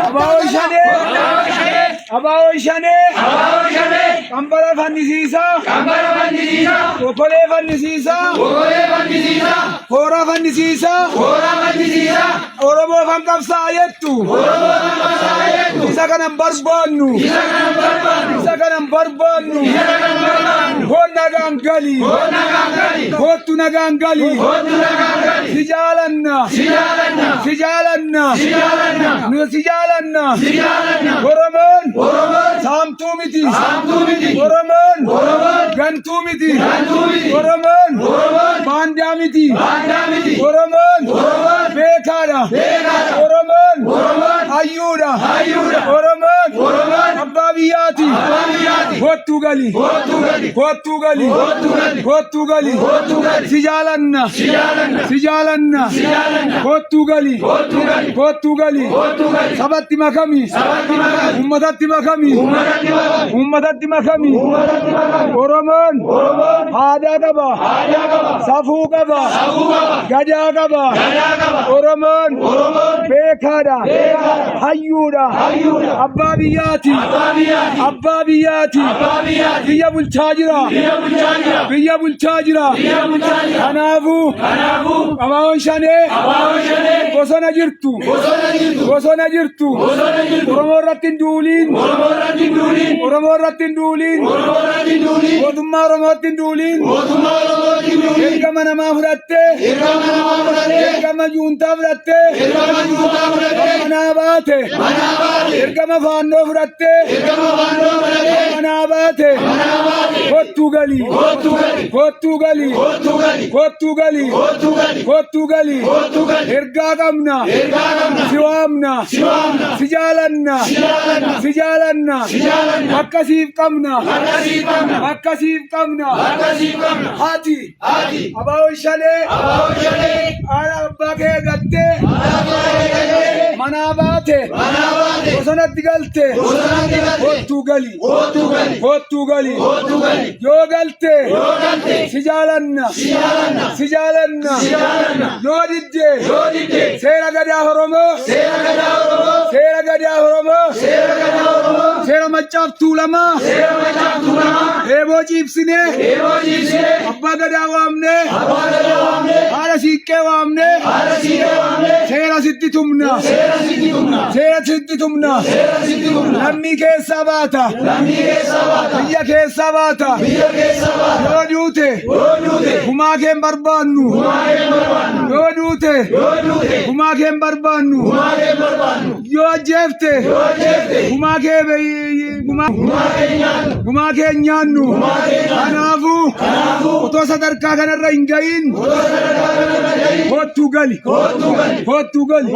Abaa'oon shanee. Abaa'oon shanee. Qambara fannisiisaa. Okolee fannisiisaa. Kooraa fannisiisaa. Oromoo kan qabsaa'a jettu. Isa kanan barbaannu. Isa kanan barbaannu. Koon nagaan gali. Koottu nagaan gali. Si jaalanna. Si jaalanna. Nu si jaalanna. Oromoon saamtuu miti. Oromoon gantuu miti. Oromoon baandaa miti. Oromoon beekaadha. Oromoon hayyuudha. Oromoon abbaa biyyaati. Kottuu gali. Kottuu gali. Kottuu gali. Si jaalanna. Si jaalanna. Kottuu gali. Kottuu gali. Sabatti makami. Uummatatti makami. Uummatatti makami. Oromoon aadaa qaba. Safuu qaba. Gadaa qaba. Oromoon beekaadha. Hayyuudha. Abbaa biyyaati. Abbaa biyyaati. Biyya bulchaa jira. Biyya bulchaa jira. Kanaafuu Abaa'oon shanee bosona jirtu. Bosona jirtu. Oromoo irratti hin duuliin. Oromoo irratti hin duuliin. Mootummaa Oromootti hin duuliin. Ergama namaa fudhattee. Ergama juuntaa fudhattee. Manaa baate. Ergama faannoo fudhattee. Manaa baate. Kottuu gali. Kottuu gali. Kottuu gali. Kottuu gali. Ergaa qabna. Si waamna. Si jaalanna. Si jaalanna. Bakka siif qabna. Bakka siif qabna. Haati. Abaa'oon shanee. Haadha abbaa kee gattee. Manaa baate. Bosonatti galte. Kottuu gali. Kottuu gali. Yoo galte. Si jaalanna. Si jaalanna. Yoo didde. Seera gadaa Oromoo. Seera gadaa Oromoo. Seera maccaaf tuulamaa. Eeboo ciibsinee. Abbaa gadaa waamnee. Haadha siiqqee waamnee. Seera sitti tumna. Seera sitti tumna. Lammii keessaa baata. Biyya keessaa baata. Yoo duute. Gumaa kee hin barbaannu. Yoo duute. Gumaa kee hin barbaannu. Yoo ajjeefte. Gumaa kee gumaa kee hin nyaannu. Kanaafuu otoo sadarkaa kanarra hin ga'iin kottuu gali. Kottuu gali.